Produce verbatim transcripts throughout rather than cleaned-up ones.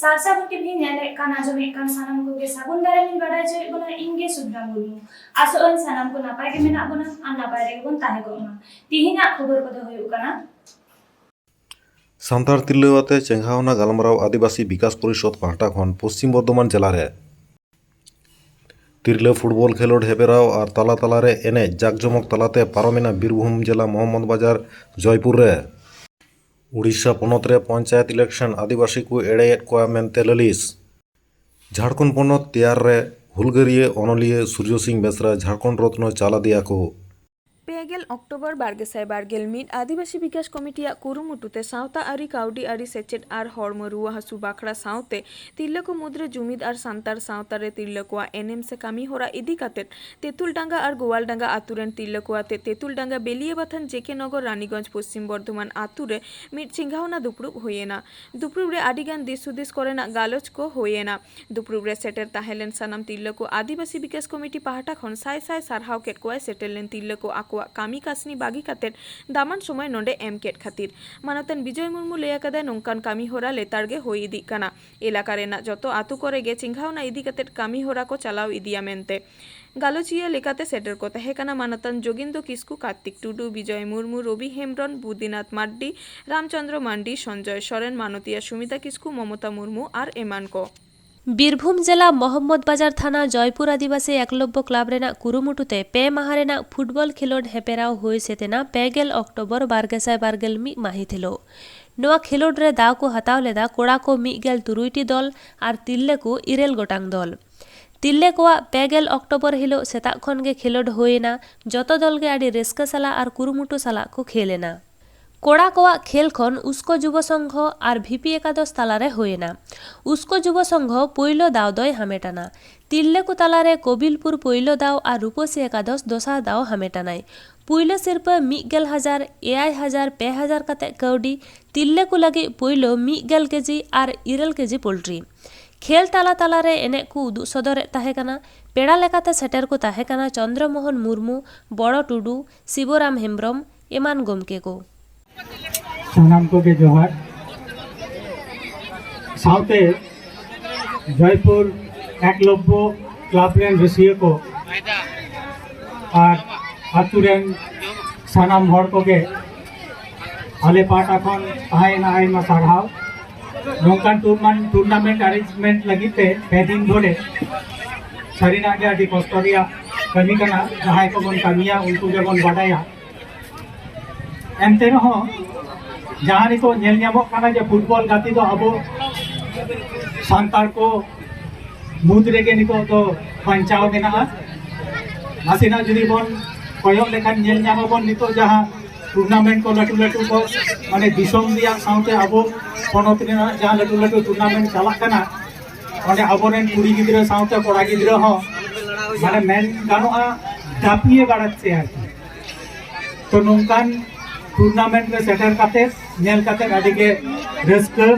ᱥᱟᱨᱥᱟ ᱵᱷᱩᱴᱤ ᱵᱷᱤ ᱧᱮᱞᱮᱫ ᱠᱟᱱ, ᱟᱸᱡᱚᱢᱮᱫ ᱠᱟᱱ ᱥᱟᱱᱟᱢ ᱠᱚᱜᱮ ᱥᱟᱹᱜᱩᱱ ᱫᱟᱨᱟᱢ ᱤᱧ ᱵᱟᱰᱟᱭ ᱦᱚᱪᱚᱭᱮᱫ ᱵᱚᱱᱟ, ᱤᱧ ᱜᱮ ᱥᱩᱵᱷᱨᱟ ᱢᱩᱨᱢᱩ᱾ ᱟᱥᱚᱜ ᱟᱹᱧ ᱥᱟᱱᱟᱢ ᱠᱚ ᱱᱟᱯᱟᱭ ᱜᱮ ᱢᱮᱱᱟᱜ ᱵᱚᱱᱟ ᱟᱨ ᱱᱟᱯᱟᱭ ᱨᱮᱜᱮ ᱵᱚᱱ ᱛᱟᱦᱮᱸ ᱠᱚᱜ ᱢᱟ᱾ ᱛᱤᱦᱤᱧᱟᱜ ᱠᱷᱚᱵᱚᱨ ᱠᱚᱫᱚ ᱦᱩᱭᱩᱜ ᱠᱟᱱᱟ᱾ ᱥᱟᱱᱛᱟᱲ ᱛᱤᱨᱞᱟᱹ ᱟᱛᱮ ᱪᱮᱸᱜᱷᱟᱣᱱᱟ ᱜᱟᱞᱢᱟᱨᱟᱣ ᱟᱹᱫᱤᱵᱟᱹᱥᱤ ᱵᱤᱠᱟᱥ ᱯᱚᱨᱤᱥᱚᱫᱽ ᱯᱟᱦᱴᱟ ᱠᱷᱚᱱ ᱯᱚᱥᱪᱤᱢ ᱵᱚᱨᱫᱷᱚᱢᱟᱱ ᱡᱮᱞᱟ ᱨᱮ᱾ ᱛᱤᱨᱞᱟᱹ ᱯᱷᱩᱴᱵᱚᱞ ᱠᱷᱮᱞᱳᱰ ᱦᱮᱯᱮᱨᱟᱣ ᱟᱨ ᱛᱟᱞᱟ ᱛᱟᱞᱟᱨᱮ ᱮᱱᱮᱡ ᱡᱟᱠᱡᱚᱢᱚᱠ ᱛᱟᱞᱟᱛᱮ ᱯᱟᱨᱚᱢᱮᱱᱟ ᱵᱤᱨᱵᱷᱩᱢ ᱡᱮᱞᱟ ᱢᱚᱦᱚᱢᱢᱚᱫᱽ ᱵᱟᱡᱟᱨ ᱡᱚᱭᱯᱩᱨ ᱨᱮ᱾ ᱩᱲᱤᱥᱥᱟ ᱯᱚᱱᱚᱛ ᱨᱮ ᱯᱚᱧᱪᱟᱭᱮᱛ ᱤᱞᱮᱠᱥᱚᱱ ᱟᱹᱫᱤᱵᱟᱹᱥᱤ ᱠᱚ ᱮᱲᱮᱭᱮᱫ ᱠᱚᱣᱟ ᱢᱮᱱᱛᱮ ᱞᱟᱹᱞᱤᱥ᱾ ᱡᱷᱟᱲᱠᱷᱚᱸᱰ ᱯᱚᱱᱚᱛ ᱛᱮᱭᱟᱨ ᱨᱮ ᱦᱩᱞᱜᱟᱹᱨᱤᱭᱟᱹ ᱚᱱᱚᱞᱤᱭᱟᱹ ᱥᱩᱨᱡᱚ ᱥᱤᱝ ᱵᱮᱥᱨᱟ ᱡᱷᱟᱲᱠᱷᱚᱸᱰ ᱨᱚᱛᱱᱚ ᱪᱟᱞ ᱟᱫᱮᱭᱟ ᱠᱚ᱾ ᱯᱮ ᱜᱮᱞ ᱚᱠᱴᱳᱵᱚᱨ ᱵᱟᱨ ᱜᱮᱥᱟᱭ ᱵᱟᱨ ᱜᱮᱞ ᱢᱤᱫ ᱟᱹᱫᱤᱵᱟᱹᱥᱤ ᱵᱤᱠᱟᱥ ᱠᱚᱢᱤᱴᱤᱭᱟᱜ ᱠᱩᱨᱩᱢᱩᱴᱩ ᱛᱮ ᱥᱟᱶᱛᱟ ᱟᱹᱨᱤ, ᱠᱟᱹᱣᱰᱤ ᱟᱹᱨᱤ, ᱥᱮᱪᱮᱫ ᱟᱨ ᱦᱚᱲᱢᱚ ᱨᱩᱣᱟᱹ ᱦᱟᱹᱥᱩ ᱵᱟᱠᱷᱨᱟ ᱥᱟᱶᱛᱮ ᱛᱤᱨᱞᱟᱹ ᱠᱚ ᱢᱩᱫᱽᱨᱮ ᱡᱩᱢᱤᱫ ᱟᱨ ᱥᱟᱱᱛᱟᱲ ᱥᱟᱶᱛᱟ ᱨᱮ ᱛᱤᱨᱞᱟᱹ ᱠᱚᱣᱟᱜ ᱮᱱᱮᱢ ᱥᱮ ᱠᱟᱹᱢᱤ ᱦᱚᱨᱟ ᱤᱫᱤ ᱠᱟᱛᱮ ᱛᱮᱸᱛᱩᱞᱰᱟᱸᱜᱟ ᱟᱨ ᱜᱳᱣᱟᱞᱰᱟᱸᱜᱟ ᱟᱛᱩ ᱨᱮᱱ ᱛᱤᱨᱞᱟᱹ ᱠᱚ ᱟᱛᱮ ᱛᱮᱸᱛᱩᱞᱰᱟᱸᱜᱟ ᱵᱮᱞᱤᱭᱟᱹᱵᱟᱛᱷᱟᱱ ᱡᱮ ᱠᱮ ᱱᱚᱜᱚᱨ ᱨᱟᱱᱤᱜᱚᱸᱡᱽ ᱯᱚᱥᱪᱤᱢ ᱵᱚᱨᱫᱷᱚᱢᱟᱱ ᱟᱛᱩ ᱨᱮ ᱢᱤᱫ ᱪᱮᱸᱜᱷᱟᱣᱱᱟ ᱫᱩᱯᱲᱩᱵ ᱦᱩᱭᱮᱱᱟ᱾ ᱫᱩᱯᱲᱩᱵ ᱨᱮ ᱟᱹᱰᱤ ᱜᱟᱱ ᱫᱤᱥ ᱦᱩᱫᱤᱥ ᱠᱚᱨᱮᱱᱟᱜ ᱜᱟᱞᱚᱪ ᱠᱚ ᱦᱩᱭᱮᱱᱟ᱾ ᱫᱩᱯᱲᱩᱵ ᱨᱮ ᱥᱮᱴᱮᱨ ᱛᱟᱦᱮᱸ ᱞᱮᱱ ᱥᱟᱱᱟᱢ ᱛᱤᱨᱞᱟᱹ ᱠᱚ ᱟᱹᱫᱤᱵᱟᱹᱥᱤ ᱵᱤᱠᱟᱥ ᱠᱚᱢᱤᱴᱤ ᱯᱟᱦᱴᱟ ᱠᱷᱚᱱ ᱥᱟᱭ ᱥᱟᱭ ᱥᱟᱨᱦᱟᱣ ᱠᱮᱫ ᱠᱚᱣᱟᱭ᱾ ᱥᱮᱴᱮᱨ ᱞᱮᱱ ᱛᱤᱨᱞᱟᱹ ᱠᱚ ᱟᱠᱚᱣᱟᱜ ᱠᱟᱹᱢᱤ ᱠᱟᱹᱥᱱᱤ ᱵᱟᱹᱜᱤ ᱠᱟᱛᱮ ᱫᱟᱢᱟᱱ ᱥᱚᱢᱚᱭ ᱱᱚᱰᱮ ᱮᱢ ᱠᱮᱫ ᱠᱷᱟᱹᱛᱤᱨ᱾ ᱢᱟᱱᱚᱛᱟᱱ ᱵᱤᱡᱚᱭ ᱢᱩᱨᱢᱩ ᱞᱟᱹᱭ ᱟᱠᱟᱫᱟᱭ, ᱱᱚᱝᱠᱟᱱ ᱠᱟᱹᱢᱤ ᱦᱚᱨᱟ ᱞᱮᱛᱟᱲ ᱜᱮ ᱦᱩᱭ ᱤᱫᱤᱜ ᱠᱟᱱᱟ᱾ ᱮᱞᱟᱠᱟ ᱨᱮᱱᱟᱜ ᱡᱚᱛᱚ ᱟᱛᱩ ᱠᱚᱨᱮ ᱜᱮ ᱪᱮᱸᱜᱷᱟᱣᱱᱟ ᱤᱫᱤ ᱠᱟᱛᱮ ᱠᱟᱹᱢᱤ ᱦᱚᱨᱟ ᱠᱚ ᱪᱟᱞᱟᱣ ᱤᱫᱤᱭᱟ ᱢᱮᱱᱛᱮ᱾ ᱜᱟᱞᱚᱪᱤᱭᱟᱹ ᱞᱮᱠᱟᱛᱮ ᱥᱮᱴᱮᱨ ᱠᱚ ᱛᱟᱦᱮᱸ ᱠᱟᱱᱟ ᱢᱟᱱᱚᱛᱟᱱ ᱡᱳᱜᱤᱱᱫᱚ ᱠᱤᱥᱠᱩ, ᱠᱟᱨᱛᱤᱠ ᱴᱩᱰᱩ, ᱵᱤᱡᱚᱭ ᱢᱩᱨᱢᱩ, ᱨᱚᱵᱤ ᱦᱮᱢᱵᱽᱨᱚᱢ, ᱵᱩᱫᱤᱱᱟᱛᱷ ᱢᱟᱨᱰᱤ, ᱨᱟᱢᱪᱚᱸᱫᱽᱨᱚ ᱢᱟᱱᱰᱤ, ᱥᱚᱧᱡᱚᱭ ᱥᱚᱨᱮᱱ, ᱢᱟᱱᱚᱛᱤᱭᱟ ᱥᱩᱢᱤᱛᱟ ᱠᱤᱥᱠᱩ, ᱢᱚᱢᱚᱛᱟ ᱢᱩᱨᱢᱩ ᱟᱨ ᱮᱢᱟᱱ ᱠᱚ᱾ ᱵᱤᱨᱵᱷᱩᱢ ᱡᱮᱞᱟ ᱢᱚᱦᱚᱢᱢᱚᱫᱽ ᱵᱟᱡᱟᱨ ᱛᱷᱟᱱᱟ ᱡᱚᱭᱯᱩᱨ ᱟᱹᱫᱤᱵᱟᱹᱥᱤ ᱮᱠᱞᱚᱵᱽᱵᱚ ᱠᱞᱟᱵᱽ ᱨᱮᱱᱟᱜ ᱠᱩᱨᱩᱢᱩᱴᱩ ᱛᱮ ᱯᱮ ᱢᱟᱦᱟ ᱨᱮᱱᱟᱜ ᱯᱷᱩᱴᱵᱚᱞ ᱠᱷᱮᱞᱳᱰ ᱦᱮᱯᱮᱨᱟᱣ ᱦᱩᱭ ᱥᱟᱹᱛ ᱮᱱᱟ ᱯᱮ ᱜᱮᱞ ᱚᱠᱴᱳᱵᱚᱨ ᱵᱟᱨ ᱜᱮᱥᱟᱭ ᱵᱟᱨ ᱜᱮᱞ ᱢᱤᱫ ᱢᱟᱹᱦᱤᱛ ᱦᱤᱞᱳᱜ᱾ ᱱᱚᱣᱟ ᱠᱷᱮᱞᱳᱰ ᱨᱮ ᱫᱟᱣ ᱠᱚ ᱦᱟᱛᱟᱣ ᱞᱮᱫᱟ ᱠᱚᱲᱟ ᱠᱚ ᱢᱤᱫ ᱜᱮᱞ ᱛᱩᱨᱩᱭ ᱴᱤ ᱫᱚᱞ ᱟᱨ ᱛᱤᱨᱞᱟᱹ ᱠᱚ ᱤᱨᱟᱹᱞ ᱜᱚᱴᱟᱝ ᱫᱚᱞ᱾ ᱛᱤᱨᱞᱟᱹ ᱠᱚᱣᱟᱜ ᱯᱮ ᱜᱮᱞ ᱚᱠᱴᱳᱵᱚᱨ ᱦᱤᱞᱳᱜ ᱥᱮᱛᱟᱜ ᱠᱷᱚᱱ ᱜᱮ ᱠᱷᱮᱞᱳᱰ ᱦᱩᱭ ᱮᱱᱟ᱾ ᱡᱚᱛᱚ ᱫᱚᱞ ᱜᱮ ᱟᱹᱰᱤ ᱨᱟᱹᱥᱠᱟᱹ ᱥᱟᱞᱟᱜ ᱟᱨ ᱠᱩᱨᱩᱢᱩᱴᱩ ᱥᱟᱞᱟᱜ ᱠᱚ ᱠᱷᱮᱞ ᱮᱱᱟ᱾ ᱠᱚᱲᱟ ᱠᱚᱣᱟᱜ ᱠᱷᱮᱞ ᱠᱷᱚᱱ ᱩᱥᱠᱚ ᱡᱩᱵᱚ ᱥᱚᱝᱜᱷᱚ ᱟᱨ ᱵᱷᱤ ᱯᱤ ᱮᱠᱟᱫᱚᱥ ᱛᱟᱞᱟᱨᱮ ᱦᱩᱭ ᱮᱱᱟ᱾ ᱩᱥᱠᱚ ᱡᱩᱵᱚ ᱥᱚᱝᱜᱷᱚ ᱯᱩᱭᱞᱩ ᱫᱟᱣ ᱫᱚᱭ ᱦᱟᱢᱮᱴ ᱟᱱᱟ᱾ ᱛᱤᱨᱞᱟᱹ ᱠᱚ ᱛᱟᱞᱟᱨᱮ ᱠᱚᱵᱤᱞᱯᱩᱨ ᱯᱩᱭᱞᱩ ᱫᱟᱣ ᱟᱨ ᱨᱩᱯᱚᱥᱤ ᱮᱠᱟᱫᱚᱥ ᱫᱚᱥᱟᱨ ᱫᱟᱣ ᱦᱟᱢᱮᱴ ᱟᱱᱟᱭ᱾ ᱯᱩᱭᱞᱩ ᱥᱤᱨᱯᱟᱹ ᱢᱤᱫ ᱜᱮᱞ ᱦᱟᱡᱟᱨ, ᱮᱭᱟᱭ ᱦᱟᱡᱟᱨ, ᱯᱮ ᱦᱟᱡᱟᱨ ᱠᱟᱛᱮ ᱠᱟᱹᱣᱰᱤ, ᱛᱤᱨᱞᱟᱹ ᱠᱚ ᱞᱟᱹᱜᱤᱫ ᱯᱩᱭᱞᱩ ᱢᱤᱫ ᱜᱮᱞ ᱠᱮᱡᱤ ᱟᱨ ᱤᱨᱟᱹᱞ ᱠᱮᱡᱤ ᱯᱳᱞᱴᱨᱤ᱾ ᱠᱷᱮᱞ ᱛᱟᱞᱟ ᱛᱟᱞᱟᱨᱮ ᱮᱱᱮᱡ ᱠᱚ ᱩᱫᱩᱜ ᱥᱚᱫᱚᱨᱮᱫ ᱛᱟᱦᱮᱸ ᱠᱟᱱᱟ᱾ ᱯᱮᱲᱟ ᱞᱮᱠᱟᱛᱮ ᱥᱮᱴᱮᱨ ᱠᱚ ᱛᱟᱦᱮᱸ ᱠᱟᱱᱟ ᱪᱚᱱᱫᱨᱚ ᱢᱳᱦᱚᱱ ᱢᱩᱨᱢᱩ, ᱵᱚᱲᱚ ᱴᱩᱰᱩ, ᱥᱤᱵᱚᱨᱟᱢ ᱦᱮᱢᱵᱨᱚᱢ ᱮᱢᱟᱱ ᱜᱚᱢᱠᱮ ᱠᱚ᱾ ᱥᱟᱱᱟᱢ ᱠᱚᱜᱮ ᱡᱚᱦᱟᱨ᱾ ᱥᱟᱶᱛᱮ ᱡᱚᱭᱯᱩᱨ ᱮᱠᱞᱚᱵᱽᱵᱚ ᱠᱞᱟᱵᱽ ᱨᱮᱱ ᱨᱟᱹᱥᱤᱭᱟᱹ ᱠᱚ ᱟᱨ ᱟᱹᱛᱩ ᱨᱮᱱ ᱥᱟᱱᱟᱢ ᱦᱚᱲ ᱠᱚᱜᱮ ᱟᱞᱮ ᱯᱟᱦᱴᱟ ᱠᱷᱚᱱ ᱛᱟᱦᱮᱸᱭᱮᱱᱟ ᱟᱭᱢᱟ ᱥᱟᱨᱦᱟᱣ᱾ ᱱᱚᱝᱠᱟᱱ ᱴᱩᱨᱱᱟᱢᱮᱱᱴ ᱟᱨᱮᱧᱡᱽᱢᱮᱱᱴ ᱞᱟᱹᱜᱤᱫ ᱛᱮ ᱯᱮ ᱫᱤᱱ ᱫᱷᱚᱨᱮ ᱥᱟᱹᱨᱤᱱᱟᱜ ᱜᱮ ᱟᱹᱰᱤ ᱠᱚᱥᱴᱚ ᱨᱮᱭᱟᱜ ᱠᱟᱹᱢᱤ ᱠᱟᱱᱟ᱾ ᱡᱟᱦᱟᱸᱭ ᱠᱚᱵᱚᱱ ᱠᱟᱹᱢᱤᱭᱟ ᱩᱱᱠᱩ ᱜᱮᱵᱚᱱ ᱵᱟᱰᱟᱭᱟ᱾ ᱮᱱᱛᱮ ᱨᱮᱦᱚᱸ ᱡᱟᱦᱟᱸ ᱱᱤᱛᱚᱜ ᱧᱮᱞ ᱧᱟᱢᱚᱜ ᱠᱟᱱᱟ ᱡᱮ ᱯᱷᱩᱴᱵᱚᱞ ᱜᱟᱛᱮ ᱫᱚ ᱟᱵᱚ ᱥᱟᱱᱛᱟᱲ ᱠᱚ ᱢᱩᱫᱽ ᱨᱮᱜᱮ ᱱᱤᱛᱚᱜ ᱫᱚ ᱵᱟᱧᱪᱟᱣ ᱢᱮᱱᱟᱜᱼᱟ᱾ ᱱᱟᱥᱮᱱᱟᱜ ᱡᱩᱫᱤ ᱵᱚᱱ ᱠᱚᱭᱚᱜ ᱞᱮᱠᱷᱟᱱ ᱧᱮᱞ ᱧᱟᱢᱟᱵᱚᱱ ᱱᱤᱛᱚᱜ ᱡᱟᱦᱟᱸ ᱴᱩᱨᱱᱟᱢᱮᱱᱴ ᱠᱚ ᱞᱟᱹᱴᱩ ᱞᱟᱹᱴᱩ ᱠᱚ ᱢᱟᱱᱮ ᱫᱤᱥᱚᱢ ᱨᱮᱭᱟᱜ ᱥᱟᱶᱛᱮ ᱟᱵᱚ ᱯᱚᱱᱚᱛ ᱨᱮᱱᱟᱜ ᱡᱟᱦᱟᱸ ᱞᱟᱹᱴᱩ ᱞᱟᱹᱴᱩ ᱴᱩᱨᱱᱟᱢᱮᱱᱴ ᱪᱟᱞᱟᱜ ᱠᱟᱱᱟ, ᱚᱸᱰᱮ ᱟᱵᱚᱨᱮᱱ ᱠᱩᱲᱤ ᱜᱤᱫᱽᱨᱟᱹ ᱥᱟᱶᱛᱮ ᱠᱚᱲᱟ ᱜᱤᱫᱽᱨᱟᱹ ᱦᱚᱸ ᱢᱟᱱᱮ ᱢᱮᱱ ᱜᱟᱱᱚᱜᱼᱟ ᱫᱟᱯᱤᱭᱮ ᱵᱟᱲᱟᱪᱮ ᱟᱨᱠᱤ᱾ ᱛᱚ ᱱᱚᱝᱠᱟᱱ ᱴᱩᱨᱱᱟᱢᱮᱱᱴ ᱨᱮ ᱥᱮᱴᱮᱨ ᱠᱟᱛᱮ ᱧᱮᱞ ᱠᱟᱛᱮ ᱟᱹᱰᱤ ᱜᱮ ᱨᱟᱹᱥᱠᱟᱹ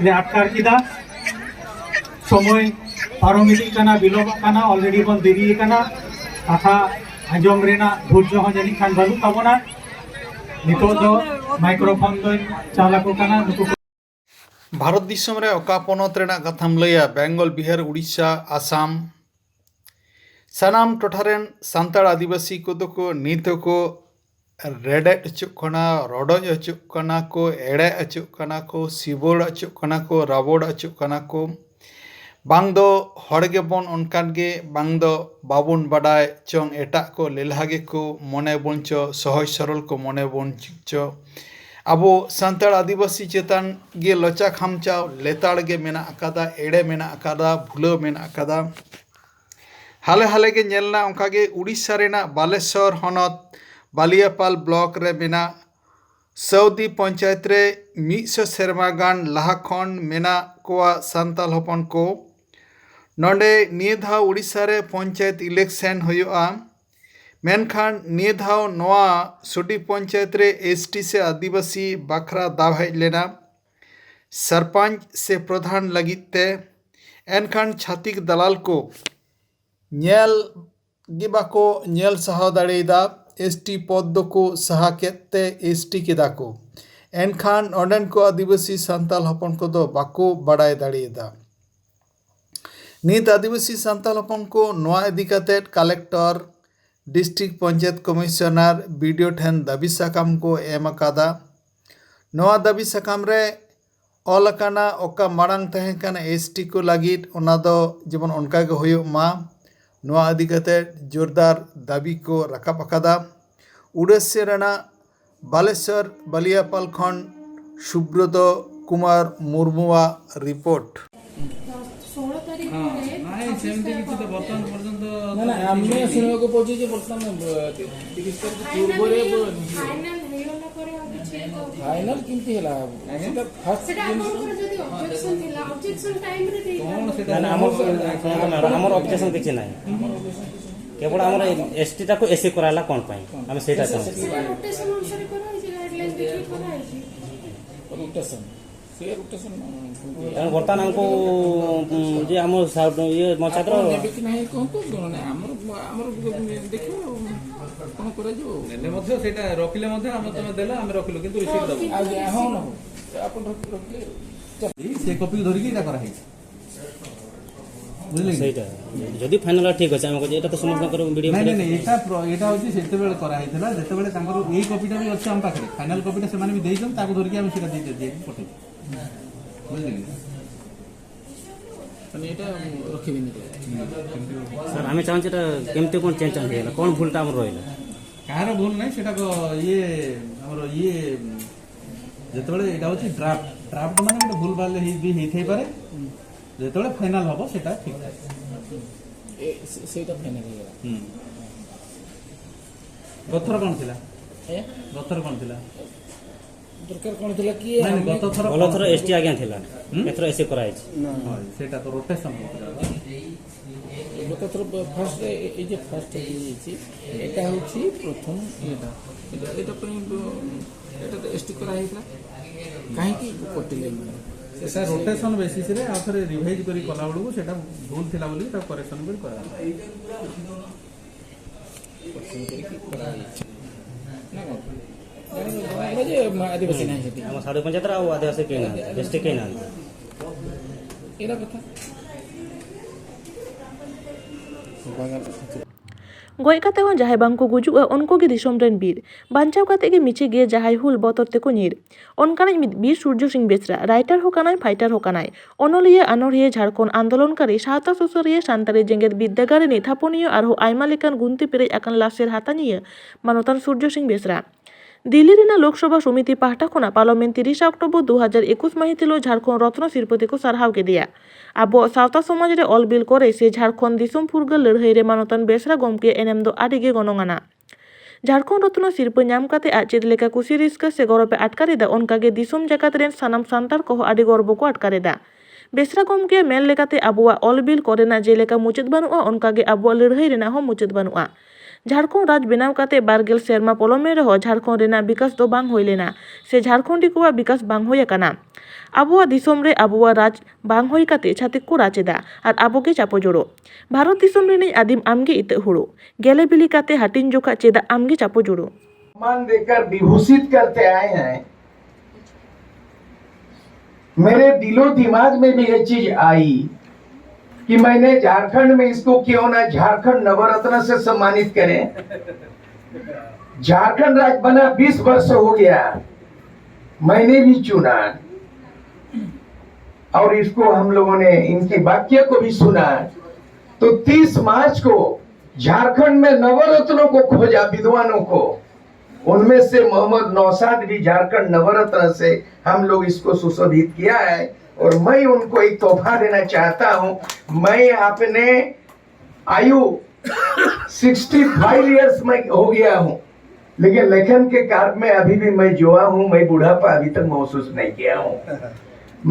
ᱞᱮ ᱟᱴᱠᱟᱨ ᱠᱮᱫᱟ᱾ ᱥᱚᱢᱚᱭ ᱯᱟᱨᱚᱢ ᱤᱫᱤᱜ ᱠᱟᱱᱟ, ᱵᱤᱞᱚᱢᱚᱜ ᱠᱟᱱᱟ, ᱚᱞᱨᱮᱰᱤ ᱵᱚᱱ ᱫᱮᱨᱤ ᱟᱠᱟᱱᱟ᱾ ᱠᱟᱛᱷᱟ ᱟᱸᱡᱚᱢ ᱨᱮᱱᱟᱜ ᱫᱷᱳᱨᱡᱚ ᱦᱚᱸ ᱡᱟᱹᱱᱤᱡ ᱠᱷᱟᱱ ᱵᱟᱹᱱᱩᱜ ᱛᱟᱵᱚᱱᱟ᱾ ᱱᱤᱛᱚᱜ ᱫᱚ ᱢᱟᱭᱠᱨᱳᱯᱷᱳᱱ ᱫᱚᱧ ᱪᱟᱞ ᱟᱠᱚ ᱠᱟᱱᱟ ᱱᱩᱠᱩ ᱠᱚ᱾ ᱵᱷᱟᱨᱚᱛ ᱫᱤᱥᱚᱢ ᱨᱮ ᱚᱠᱟ ᱯᱚᱱᱚᱛ ᱨᱮᱱᱟᱜ ᱠᱟᱛᱷᱟᱢ ᱞᱟᱹᱭᱟ? ᱵᱮᱝᱜᱚᱞ, ᱵᱤᱦᱟᱨ, ᱩᱲᱤᱥᱥᱟ, ᱟᱥᱟᱢ᱾ ᱥᱟᱱᱟᱢ ᱴᱚᱴᱷᱟ ᱨᱮᱱ ᱥᱟᱱᱛᱟᱲ ᱟᱹᱫᱤᱵᱟᱹᱥᱤ ᱠᱚᱫᱚ ᱠᱚ ᱱᱤᱛ ᱦᱚᱸᱠᱚ ᱨᱮᱰᱮᱫ ᱦᱚᱪᱚᱜ ᱠᱟᱱᱟ, ᱨᱚᱰᱚᱡ ᱦᱚᱪᱚᱜ ᱠᱟᱱᱟ ᱠᱚ, ᱮᱲᱮ ᱦᱚᱪᱚᱜ ᱠᱟᱱᱟ ᱠᱚ, ᱥᱤᱵᱚᱲ ᱦᱚᱪᱚᱜ ᱠᱟᱱᱟ ᱠᱚ, ᱨᱟᱵᱚᱲ ᱦᱚᱪᱚᱜ ᱠᱟᱱᱟ ᱠᱚ᱾ ᱵᱟᱝ ᱫᱚ ᱦᱚᱲ ᱜᱮᱵᱚᱱ ᱚᱱᱠᱟᱱ ᱜᱮ, ᱵᱟᱝ ᱫᱚ ᱵᱟᱵᱚᱱ ᱵᱟᱰᱟᱭ ᱪᱚᱝ, ᱮᱴᱟᱜ ᱠᱚ ᱞᱮᱞᱦᱟ ᱜᱮᱠᱚ ᱢᱚᱱᱮ ᱵᱚᱱ ᱪᱚ, ᱥᱚᱦᱚᱡ ᱥᱚᱨᱚᱞ ᱠᱚ ᱢᱚᱱᱮ ᱵᱚᱱ ᱪᱚ᱾ ᱟᱵᱚ ᱥᱟᱱᱛᱟᱲ ᱟᱹᱫᱤᱵᱟᱹᱥᱤ ᱪᱮᱛᱟᱱ ᱜᱮ ᱞᱚᱪᱟ ᱠᱷᱟᱢᱪᱟᱣ ᱞᱮᱛᱟᱲ ᱜᱮ ᱢᱮᱱᱟᱜ ᱟᱠᱟᱫᱟ, ᱮᱲᱮ ᱢᱮᱱᱟᱜ ᱟᱠᱟᱫᱟ, ᱵᱷᱩᱞᱟᱹᱣ ᱢᱮᱱᱟᱜ ᱟᱠᱟᱫᱟ᱾ ᱦᱟᱞᱮ ᱦᱟᱞᱮ ᱜᱮ ᱧᱮᱞ ᱮᱱᱟ ᱚᱱᱠᱟ ᱜᱮ ᱩᱲᱤᱥᱥᱟ ᱨᱮᱱᱟᱜ ᱵᱟᱞᱮᱥᱚᱨ ᱦᱚᱱᱚᱛ ᱵᱟᱞᱤᱭᱟᱯᱟᱞ ᱵᱞᱚᱠ ᱨᱮ ᱢᱮᱱᱟᱜ ᱥᱟᱹᱣᱫᱤ ᱯᱚᱧᱪᱟᱭᱮᱛ ᱨᱮ ᱢᱤᱫ ᱥᱚ ᱥᱮᱨᱢᱟ ᱜᱟᱱ ᱞᱟᱦᱟ ᱠᱷᱚᱱ ᱢᱮᱱᱟᱜ ᱠᱚᱣᱟ ᱥᱟᱱᱛᱟᱲ ᱦᱚᱯᱚᱱ ᱠᱚ᱾ ᱱᱚᱰᱮ ᱱᱤᱭᱟᱹ ᱫᱷᱟᱣ ᱩᱲᱤᱥᱥᱟ ᱨᱮ ᱯᱚᱧᱪᱟᱭᱮᱛ ᱤᱞᱮᱠᱥᱮᱱ ᱦᱩᱭᱩᱜᱼᱟ, ᱢᱮᱱᱠᱷᱟᱱ ᱱᱤᱭᱟᱹ ᱫᱷᱟᱣ ᱱᱚᱣᱟ ᱥᱩᱰᱤ ᱯᱚᱧᱪᱟᱭᱮᱛ ᱨᱮ ᱮᱥ ᱴᱤ ᱥᱮ ᱟᱹᱫᱤᱵᱟᱹᱥᱤ ᱵᱟᱠᱷᱨᱟ ᱫᱟᱣ ᱦᱮᱡ ᱞᱮᱱᱟ ᱥᱚᱨᱯᱚᱧᱪ ᱥᱮ ᱯᱨᱚᱫᱷᱟᱱ ᱞᱟᱹᱜᱤᱫ ᱛᱮ᱾ ᱮᱱᱠᱷᱟᱱ ᱪᱷᱟᱹᱛᱤᱠ ᱫᱟᱞᱟᱞ ᱠᱚ ᱧᱮᱞ ᱜᱮ ᱵᱟᱠᱚ ᱧᱮᱞ ᱥᱟᱦᱟᱣ ᱫᱟᱲᱮᱭᱟᱫᱟ᱾ ᱮᱥ ᱴᱤ ᱯᱚᱫᱽ ᱫᱚᱠᱚ ᱥᱟᱦᱟ ᱠᱮᱫ ᱛᱮ ᱮᱥ ᱴᱤ ᱠᱮᱫᱟ ᱠᱚ᱾ ᱮᱱᱠᱷᱟᱱ ᱚᱸᱰᱮᱱ ᱠᱚ ᱟᱹᱫᱤᱵᱟᱹᱥᱤ ᱥᱟᱱᱛᱟᱲ ᱦᱚᱯᱚᱱ ᱠᱚᱫᱚ ᱵᱟᱠᱚ ᱵᱟᱲᱟᱭ ᱫᱟᱲᱮᱭᱟᱫᱟ᱾ ᱱᱤᱛ ᱟᱹᱫᱤᱵᱟᱹᱥᱤ ᱥᱟᱱᱛᱟᱲ ᱦᱚᱯᱚᱱ ᱠᱚ ᱱᱚᱣᱟ ᱤᱫᱤ ᱠᱟᱛᱮ collector, district panchayat commissioner, BDO ᱴᱷᱮᱱ ᱫᱟᱹᱵᱤ ᱥᱟᱠᱟᱢ ᱠᱚ ᱮᱢ ᱟᱠᱟᱫᱟ᱾ ᱱᱚᱣᱟ ᱫᱟᱹᱵᱤ ᱥᱟᱠᱟᱢ ᱨᱮ ᱚᱞ ᱟᱠᱟᱱᱟ, ᱚᱠᱟ ᱢᱟᱲᱟᱝ ᱛᱟᱦᱮᱸ ᱠᱟᱱᱟ ᱮᱥᱴᱤ ᱠᱚ ᱞᱟᱹᱜᱤᱫ, ᱚᱱᱟ ᱫᱚ ᱡᱮᱢᱚᱱ ᱚᱱᱠᱟ ᱜᱮ ᱦᱩᱭᱩᱜ ᱢᱟ᱾ ᱱᱚᱣᱟ ᱤᱫᱤ ᱠᱟᱛᱮ ᱡᱳᱨᱫᱟᱨ ᱫᱟᱹᱵᱤ ᱠᱚ ᱨᱟᱠᱟᱵ ᱟᱠᱟᱫᱟ᱾ ᱩᱰᱟᱹᱥᱤᱭᱟᱹ ᱨᱮᱱᱟᱜ ᱵᱟᱞᱮᱥᱚᱨ ᱵᱟᱞᱤᱭᱟᱯᱟᱞ ᱠᱷᱚᱱ ᱥᱩᱵᱨᱚᱛᱚ ᱠᱩᱢᱟᱨ ᱢᱩᱨᱢᱩᱣᱟᱜ ᱨᱤᱯᱳᱨᱴ᱾ ଷୋହଳ ତାରିଖ ହଁ ପରେ ନାଇଁ ସେମିତି କିଛି ତ ବର୍ତ୍ତମାନ ପର୍ଯ୍ୟନ୍ତ ନା ନା ଆମେ ଶୁଣିବାକୁ ପାଉଛୁ ଯେ ବର୍ତ୍ତମାନ ବ- ତିରିଶ ତାରିଖ ପୂର୍ବରେ ବ- ଫାଇନାଲ ହେଇଗଲା ପରେ ଆଉ କିଛି ଫାଇନାଲ କେମିତି ହେଲା? ସେଟା ଫାଷ୍ଟ ସେଟା ଆପଣଙ୍କର ଯଦି ଅବଜେକ୍ସନ ଥିଲା, ଅବଜେକ୍ସନ ଟାଇମରେ କ'ଣ ଦେଇଥାନ୍ତେ। ସେଟା ନା ନା ଆମର ଶୁଣନ୍ତୁ ମ୍ୟାଡ଼ାମ, ଆମର ଅବଜେକ୍ସନ କିଛି ନାହିଁ। କେବଳ ଆମର ଏସ୍ଟିଟାକୁ ଏସ୍ସି କରାହେଲା କ'ଣ ପାଇଁ, ଆମେ ସେଇଟା ଚାହୁଁଛୁ। ସେଟା ରୋଟେସନ ଅନୁସାରେ କରାହେଇଛି, ଗାଇଡଲାଇନ ଦେଖିକି କରାହେଇଛି। ରୋଟେସନ ସେ ରୋଟେସନ ତେଣୁ ବର୍ତ୍ତମାନ ଆମକୁ ଉଁ, ଯେ ଆମ ସା- ଇଏ ମୋ ଛାତ୍ର ନେବେ କି ନାହିଁ କହନ୍ତୁ, ଜଣେ ଆମର ଆମର ଦେଖିବା ଆଉ କ'ଣ କରାଯିବ ଆଉ। ନେଲେ ମଧ୍ୟ ସେଇଟା ରଖିଲେ ମଧ୍ୟ ଆମେ ତମେ ଦେଲେ ଆମେ ରଖିଲୁ, କିନ୍ତୁ ରିସିପ୍ଟ ଦେବୁ। ଆଜ୍ଞା, ହଁ ନ ହଉ, ଆପଣ ରଖି- ରଖିଲେ ଆଉ। ସେ କପିକୁ ଧରିକି ଏଇଟା କରାହେଇଛି, ବୁଝିଲେ କି? ସେଇଟା ଯଦି ଫାଇନାଲ ଠିକ୍ ଅଛି, ଆମେ କହୁଛୁ ଏଇଟା ତ ସମସ୍ତଙ୍କର ଭିଡ଼ିଓ ନାଇଁ ନାଇଁ ନାଇଁ, ଏଇଟା ପ୍ର- ଏଇଟା ହଉଛି ସେତେବେଳେ କରାହେଇଥିଲା, ଯେତେବେଳେ ତାଙ୍କର ଏଇ କପିଟା ବି ଅଛି ଆମ ପାଖରେ, ଫାଇନାଲ କପିଟା ସେମାନେ ବି ଦେଇଛନ୍ତି, ତାକୁ ଧରିକି ଆମେ ସେଇଟା ଦେଇ ଦେଇକି ପଠେଇଛୁ, ବୁଝିଲେ କି? ମାନେ ଏଇଟା ରଖିବିନି। ସାର୍, ଆମେ ଚାହୁଁଛୁ ଏଇଟା କେମିତି କ'ଣ ଚେଞ୍ଜ ଚାଞ୍ଜ ହେଇଗଲା, କ'ଣ ଭୁଲଟା ଆମର ରହିଲା? କାହାର ଭୁଲ ନାହିଁ, ସେଟା କ- ଇଏ ଆମର ଇଏ ଯେତେବେଳେ ଏଇଟା ହଉଛି ଡ୍ରାଫ୍ଟ, ଡ୍ରାଫ୍ଟ ମାନେ ଗୋଟେ ଭୁଲ ଭାଲ ହେଇ- ବି ହେଇଥାଇପାରେ, ଯେତେବେଳେ ଫାଇନାଲ ହବ ସେଟା ଠିକ୍ ଥାଏ। ଏ ସେ- ସେଇଟା ଫାଇନାଲ ହେଇଗଲା। ହୁଁ। ଗତଥର କ'ଣ ଥିଲା? ଆଜ୍ଞା? ଗତଥର କ'ଣ ଥିଲା? ଦରକାର କ'ଣ ଥିଲା କି ନାଇଁ, ନାଇଁ, ଆମେ- ଗତଥର ଗଲଥର ଏସ୍ଟି ଆଜ୍ଞା ଥିଲା, ଏଥର ଏସ୍ସି କରାହେଇଛି। ହଁ, ସେଇଟା ତ ରୋଟେସନ ହଉଥିଲା। ଗତଥର ଫାଷ୍ଟ ଏଇ ଯେ ଫାଷ୍ଟ ହେଇଯାଇଛି, ଏଇଟା ହେଉଛି ପ୍ରଥମ ଇଏଟା। ଏଇଟା ଏଇଟା ପାଇଁ ବ- ଏଇଟା ତ ଏସ୍ଟି କରାହେଇଥିଲା, କାହିଁକି କଟିଲେ ଏମାନେ? ସେଟା ରୋଟେସନ ବେସିସରେ ଆଉ ଥରେ ରିଭାଇଜ କରି କଲାବେଳକୁ ସେଟା ଭୁଲ ଥିଲା ବୋଲି ତାକୁ କରେକ୍ସନ କରି କରାହେଲା। କରେକ୍ସନ କରିକି କରାହେଇଛି ନା କ'ଣ? ᱚᱱᱟ ᱡᱮ ᱟᱹᱫᱤᱵᱟᱹᱥᱤ ᱱᱟᱭ ᱦᱟᱹᱛᱤ᱾ ᱟᱢᱟᱜ ᱥᱟᱹᱲᱤ ᱯᱚᱧᱪᱟᱭᱮᱛ ᱨᱮ ᱟᱵᱚ ᱟᱹᱫᱤᱵᱟᱹᱥᱤ ᱠᱚ ᱦᱮᱱᱟᱜ ᱠᱚᱣᱟ, ᱡᱟᱹᱥᱛᱤ ᱠᱚ ᱦᱮᱱᱟᱜ ᱠᱚᱣᱟ᱾ ᱤᱱᱟᱹ ᱠᱟᱛᱷᱟ᱾ ᱜᱚᱡ ᱠᱟᱛᱮ ᱦᱚᱸ ᱡᱟᱦᱟᱸᱭ ᱵᱟᱝ ᱠᱚ ᱜᱩᱡᱩᱜᱼᱟ, ᱩᱱᱠᱩ ᱜᱮ ᱫᱤᱥᱚᱢ ᱨᱮᱱ ᱵᱤᱨ᱾ ᱵᱟᱧᱪᱟᱣ ᱠᱟᱛᱮ ᱜᱮ ᱢᱤᱪᱷᱤ ᱜᱮᱭᱟ ᱡᱟᱦᱟᱸᱭ ᱦᱩᱞ ᱵᱚᱛᱚᱨ ᱛᱮᱠᱚ ᱧᱤᱨ᱾ ᱚᱱᱠᱟᱱᱤᱡ ᱢᱤᱫ ᱵᱤᱨ ᱥᱩᱨᱡᱚ ᱥᱤᱝ ᱵᱮᱥᱨᱟ, writer ᱦᱚᱸ ᱠᱟᱱᱟᱭ, fighter ᱦᱚᱸ ᱠᱟᱱᱟᱭ, ᱚᱱᱚᱞᱤᱭᱟᱹ, ᱚᱱᱚᱬᱦᱤᱭᱟᱹ, ᱡᱷᱟᱲᱠᱷᱚᱸᱰ ᱟᱱᱫᱳᱞᱚᱱᱠᱟᱨᱤ, ᱥᱟᱶᱛᱟ ᱥᱩᱥᱟᱹᱨᱤᱭᱟᱹ, ᱥᱟᱱᱛᱟᱲᱤ ᱡᱮᱜᱮᱛ ᱵᱤᱨᱫᱟᱹᱜᱟᱲ ᱨᱤᱱᱤᱡ ᱛᱷᱟᱯᱚᱱᱤᱭᱟᱹ ᱟᱨᱦᱚᱸ ᱟᱭᱢᱟ ᱞᱮᱠᱟᱱ ᱜᱩᱱᱛᱤ ᱯᱮᱨᱮᱡ ᱟᱠᱟᱱ ᱞᱟᱥᱮᱨ ᱦᱟᱛᱟᱧᱤᱭᱟᱹ ᱢᱟᱱᱚᱛᱟᱱ ᱥᱩᱨᱡᱚ ᱥᱤᱝ ᱵᱮᱥᱨᱟ᱾ ᱫᱤᱞᱞᱤ ᱨᱮᱱᱟᱜ ᱞᱳᱠᱥᱚᱵᱷᱟ ᱥᱚᱢᱤᱛᱤ ᱯᱟᱦᱴᱟ ᱠᱷᱚᱱᱟᱜ ᱯᱟᱨᱞᱟᱢᱮᱱᱴ ᱛᱤᱨᱤᱥᱟ ᱚᱠᱴᱳᱵᱚᱨ ᱫᱩ ᱦᱟᱡᱟᱨ ᱮᱠᱩᱥ ᱢᱟᱹᱦᱤᱛ ᱦᱤᱞᱳᱜ ᱡᱷᱟᱲᱠᱷᱚᱸᱰ ᱨᱚᱛᱱᱚ ᱥᱤᱨᱯᱟᱹ ᱛᱮᱠᱚ ᱥᱟᱨᱦᱟᱣ ᱠᱮᱫᱮᱭᱟ᱾ ᱟᱵᱚᱣᱟᱜ ᱥᱟᱶᱛᱟ ᱥᱚᱢᱟᱡᱽ ᱨᱮ ᱚᱞ ᱵᱤᱞ ᱠᱚᱨᱮ ᱥᱮ ᱡᱷᱟᱲᱠᱷᱚᱸᱰ ᱫᱤᱥᱚᱢ ᱯᱷᱩᱨᱜᱟᱹᱞ ᱞᱟᱹᱲᱦᱟᱹᱭ ᱨᱮ ᱢᱟᱱᱚᱛᱟᱱ ᱵᱮᱥᱨᱟ ᱜᱚᱢᱠᱮᱭᱟᱜ ᱮᱱᱮᱢ ᱫᱚ ᱟᱹᱰᱤ ᱜᱮ ᱜᱚᱱᱚᱝ ᱟᱱᱟ᱾ ᱡᱷᱟᱲᱠᱷᱚᱸᱰ ᱨᱚᱛᱱᱚ ᱥᱤᱨᱯᱟᱹ ᱧᱟᱢ ᱠᱟᱛᱮ ᱟᱡ ᱪᱮᱫ ᱞᱮᱠᱟ ᱠᱩᱥᱤ ᱨᱟᱹᱥᱠᱟᱹ ᱥᱮ ᱜᱚᱨᱚᱵ ᱮ ᱟᱴᱠᱟᱨ ᱮᱫᱟ, ᱚᱱᱠᱟ ᱜᱮ ᱫᱤᱥᱚᱢ ᱡᱟᱠᱟᱛ ᱨᱮᱱ ᱥᱟᱱᱟᱢ ᱥᱟᱱᱛᱟᱲ ᱠᱚᱦᱚᱸ ᱟᱹᱰᱤ ᱜᱚᱨᱵᱚ ᱠᱚ ᱟᱴᱠᱟᱨ ᱮᱫᱟ᱾ ᱵᱮᱥᱨᱟ ᱜᱚᱢᱠᱮᱭᱟᱜ ᱢᱮᱱ ᱞᱮᱠᱟᱛᱮ, ᱟᱵᱚᱣᱟᱜ ᱚᱞ ᱵᱤᱞ ᱠᱚᱨᱮᱱᱟᱜ ᱡᱮᱞᱮᱠᱟ ᱢᱩᱪᱟᱹᱫ ᱵᱟᱹᱱᱩᱜᱼᱟ, ᱚᱱᱠᱟ ᱜᱮ ᱟᱵᱚᱣᱟᱜ ᱞᱟᱹᱲᱦᱟᱹᱭ ᱨᱮᱱᱟᱜ ᱦᱚᱸ ᱢᱩᱪᱟᱹᱫ ᱵᱟᱹᱱᱩᱜᱼᱟ᱾ ᱡᱷᱟᱲᱠᱷᱚᱸᱰ ᱨᱟᱡᱽ ᱵᱮᱱᱟᱣ ᱠᱟᱛᱮ ᱵᱟᱨᱜᱮᱞ ᱥᱮᱨᱢᱟ ᱯᱚᱞᱚᱢᱮᱱ ᱨᱮᱦᱚᱸ ᱡᱷᱟᱲᱠᱷᱚᱸᱰ ᱨᱮᱱᱟᱜ ᱵᱤᱠᱟᱥ ᱫᱚ ᱵᱟᱝ ᱦᱩᱭ ᱞᱮᱱᱟ ᱥᱮ ᱡᱷᱟᱲᱠᱷᱚᱸᱰᱤ ᱠᱚᱣᱟᱜ ᱵᱤᱠᱟᱥ ᱵᱟᱝ ᱦᱩᱭ ᱟᱠᱟᱱᱟ᱾ ᱟᱵᱚᱣᱟᱜ ᱫᱤᱥᱚᱢ ᱨᱮ ᱟᱵᱚᱣᱟᱜ ᱨᱟᱡᱽ ᱵᱟᱝ ᱦᱩᱭ ᱠᱟᱛᱮ ᱪᱷᱟᱹᱛᱤᱠ ᱠᱚ ᱨᱟᱡᱽ ᱮᱫᱟ ᱟᱨ ᱟᱵᱚ ᱜᱮ ᱪᱟᱯᱚ ᱡᱳᱲᱳ᱾ ᱵᱷᱟᱨᱚᱛ ᱫᱤᱥᱚᱢ ᱨᱤᱱᱤᱡ ᱟᱹᱫᱤᱢ ᱟᱢ ᱜᱮ ᱤᱛᱟᱹᱜ ᱦᱩᱲᱩ᱾ ᱜᱮᱞᱮ ᱵᱤᱞᱤ ᱠᱟᱛᱮ ᱦᱟᱹᱴᱤᱧ ᱡᱚᱠᱷᱟᱜ ᱪᱮᱫᱟᱜ ᱟᱢ ᱜᱮ ᱪᱟᱯᱚ ᱡᱳᱲᱳ? सम्मान देकर विभूषित करते आए हैं। मेरे दिलो दिमाग में भी ये चीज आई कि मैंने झारखंड में इसको क्यों ना झारखंड नवरत्न से सम्मानित करें। झारखंड राज्य बना बीस वर्ष हो गया, मैंने भी चुना और इसको हम लोगों ने इनकी वाक्य को भी सुना। तो तीस मार्च को झारखंड में नवरत्नों को खोजा, विद्वानों को, उनमें से मोहम्मद नौशाद भी झारखंड नवरत्न से हम लोग इसको सुशोभित किया है। और मैं उनको एक तोहफा देना चाहता हूं। मैं अपने आयु सिक्सटी फाइव ईयर्स में हो गया हूं, लेकिन लेखन के कार्य में अभी भी मैं जुआ हूं। मैं बुढ़ापा अभी तक महसूस नहीं किया हूं।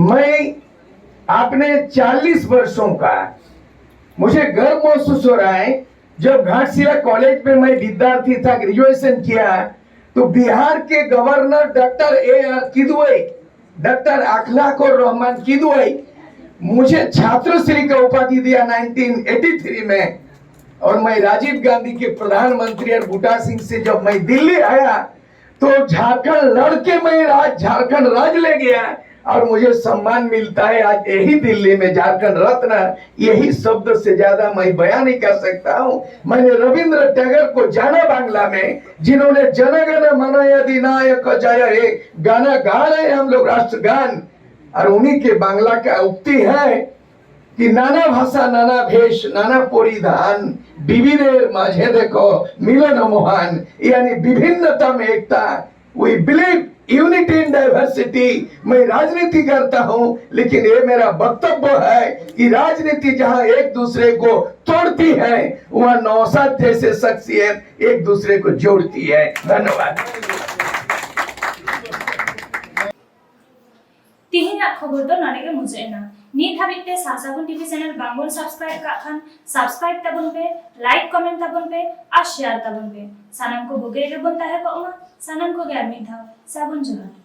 मैं अपने चालीस वर्षों का मुझे गर्व महसूस हो रहा है। जब घाटशिला कॉलेज में मैं विद्यार्थी था, ग्रेजुएशन किया, तो बिहार के governor doctor A R Kidwai, doctor अखलाक और रहमान किदवई मुझे छात्र श्री का उपाधि दिया नाइनटीन एटी थ्री में। और मैं राजीव गांधी के प्रधानमंत्री और बूटा सिंह से जब मैं दिल्ली आया, तो झारखंड लड़के मैं राज झारखंड राज ले गया और मुझे सम्मान मिलता है आज यही दिल्ली में झारखंड रत्न। यही शब्द से ज्यादा मैं बयां नहीं कर सकता हूँ। मैंने रविंद्र टैगोर को जाना बांग्ला में, जिन्होंने जनगण मन अधिनायक जय हे गाना गा रहे हैं हम लोग राष्ट्रगान। और उन्हीं के बांग्ला का उक्ति है कि नाना भाषा, नाना भेष, नाना परिधान, विविधेर माझे देखो मिलन महान, यानी विभिन्नता में एकता। We believe unity in diversity। मैं राजनीति करता हूं, लेकिन ये मेरा वक्तव्य है कि राजनीति जहां एक दूसरे को तोड़ती है, वहां नौशाद जैसे शख्सियत एक दूसरे को जोड़ती है। धन्यवाद। ᱛᱮᱦᱮᱧᱟᱜ ᱠᱷᱚᱵᱚᱨ ᱫᱚ ᱱᱚᱰᱮ ᱜᱮ ᱢᱩᱪᱟᱹᱫ ᱮᱱᱟ᱾ ᱱᱤᱛ ᱦᱟᱹᱵᱤᱡ ᱛᱮ ᱥᱟᱥᱟᱜᱩᱱ ᱴᱤᱵᱷᱤ ᱪᱮᱱᱮᱞ ᱵᱟᱝᱵᱚᱱ ᱥᱟᱵᱥᱠᱨᱟᱭᱤᱵ ᱠᱟᱜ ᱠᱷᱟᱱ ᱥᱟᱵᱥᱠᱨᱟᱭᱤᱵ ᱛᱟᱵᱚᱱ ᱯᱮ, ᱞᱟᱭᱤᱠ ᱠᱚᱢᱮᱱᱴ ᱛᱟᱵᱚᱱ ᱯᱮ ᱟᱨ ᱥᱮᱭᱟᱨ ᱛᱟᱵᱚᱱ ᱯᱮ᱾ ᱥᱟᱱᱟᱢ ᱠᱚ ᱵᱩᱜᱤ ᱨᱮᱜᱮ ᱵᱚᱱ ᱛᱟᱦᱮᱸ ᱠᱚᱜ ᱢᱟ᱾ ᱥᱟᱱᱟᱢ ᱠᱚᱜᱮ ᱟᱨ ᱢᱤᱫ ᱫᱷᱟᱣ ᱥᱟᱹᱜᱩᱱ ᱡᱚᱦᱟᱨ᱾